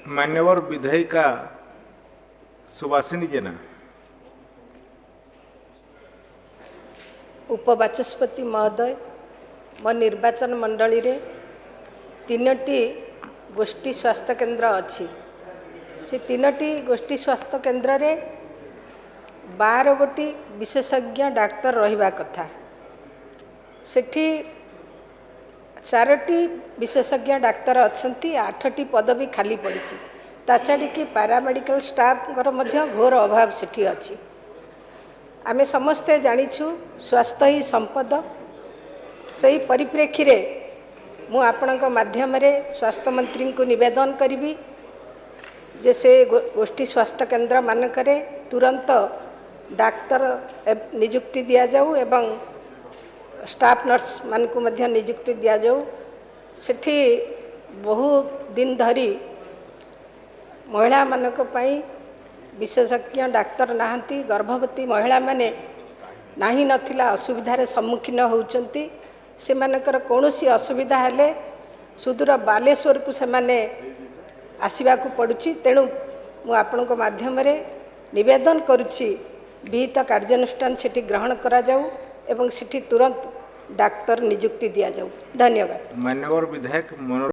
ମାନ୍ୟବର ବିଧାୟିକା ସୁବାସିନୀ ଜେନା। ଉପବାଚସ୍ପତି ମହୋଦୟ, ମୋ ନିର୍ବାଚନ ମଣ୍ଡଳୀରେ 3ଟି ଗୋଷ୍ଠୀ ସ୍ୱାସ୍ଥ୍ୟ କେନ୍ଦ୍ର ଅଛି। ସେ 3ଟି ଗୋଷ୍ଠୀ ସ୍ୱାସ୍ଥ୍ୟ କେନ୍ଦ୍ରରେ 12 ଗୋଟି ବିଶେଷଜ୍ଞ ଡାକ୍ତର ରହିବା କଥା, ସେଠି 4ଟି ବିଶେଷଜ୍ଞ ଡାକ୍ତର ଅଛନ୍ତି, 8ଟି ପଦବୀ ଖାଲି ପଡ଼ିଛି। ତା ଛାଡ଼ିକି ପାରାମେଡ଼ିକାଲ ଷ୍ଟାଫଙ୍କର ମଧ୍ୟ ଘୋର ଅଭାବ ସେଠି ଅଛି। ଆମେ ସମସ୍ତେ ଜାଣିଛୁ ସ୍ୱାସ୍ଥ୍ୟ ହିଁ ସମ୍ପଦ। ସେଇ ପରିପ୍ରେକ୍ଷୀରେ ମୁଁ ଆପଣଙ୍କ ମାଧ୍ୟମରେ ସ୍ୱାସ୍ଥ୍ୟମନ୍ତ୍ରୀଙ୍କୁ ନିବେଦନ କରିବି ଯେ ସେ ଗୋଷ୍ଠୀ ସ୍ୱାସ୍ଥ୍ୟ କେନ୍ଦ୍ରମାନଙ୍କରେ ତୁରନ୍ତ ଡାକ୍ତର ନିଯୁକ୍ତି ଦିଆଯାଉ ଏବଂ ଷ୍ଟାଫ୍ ନର୍ସମାନଙ୍କୁ ମଧ୍ୟ ନିଯୁକ୍ତି ଦିଆଯାଉ। ସେଠି ବହୁ ଦିନ ଧରି ମହିଳାମାନଙ୍କ ପାଇଁ ବିଶେଷଜ୍ଞ ଡାକ୍ତର ନାହାନ୍ତି। ଗର୍ଭବତୀ ମହିଳାମାନେ ନାହିଁ ନଥିଲା ଅସୁବିଧାରେ ସମ୍ମୁଖୀନ ହେଉଛନ୍ତି। ସେମାନଙ୍କର କୌଣସି ଅସୁବିଧା ହେଲେ ସୁଦୂର ବାଲେଶ୍ୱରକୁ ସେମାନେ ଆସିବାକୁ ପଡ଼ୁଛି। ତେଣୁ ମୁଁ ଆପଣଙ୍କ ମାଧ୍ୟମରେ ନିବେଦନ କରୁଛି, ବିହିତ କାର୍ଯ୍ୟାନୁଷ୍ଠାନ ସେଠି ଗ୍ରହଣ କରାଯାଉ ଏବଂ ସେଠି ତୁରନ୍ତ ଡାକ୍ତର ନିଯୁକ୍ତି ଦିଆଯାଉ। ଧନ୍ୟବାଦ। ମାନ୍ୟବର ବିଧାୟକ ମନୋଜ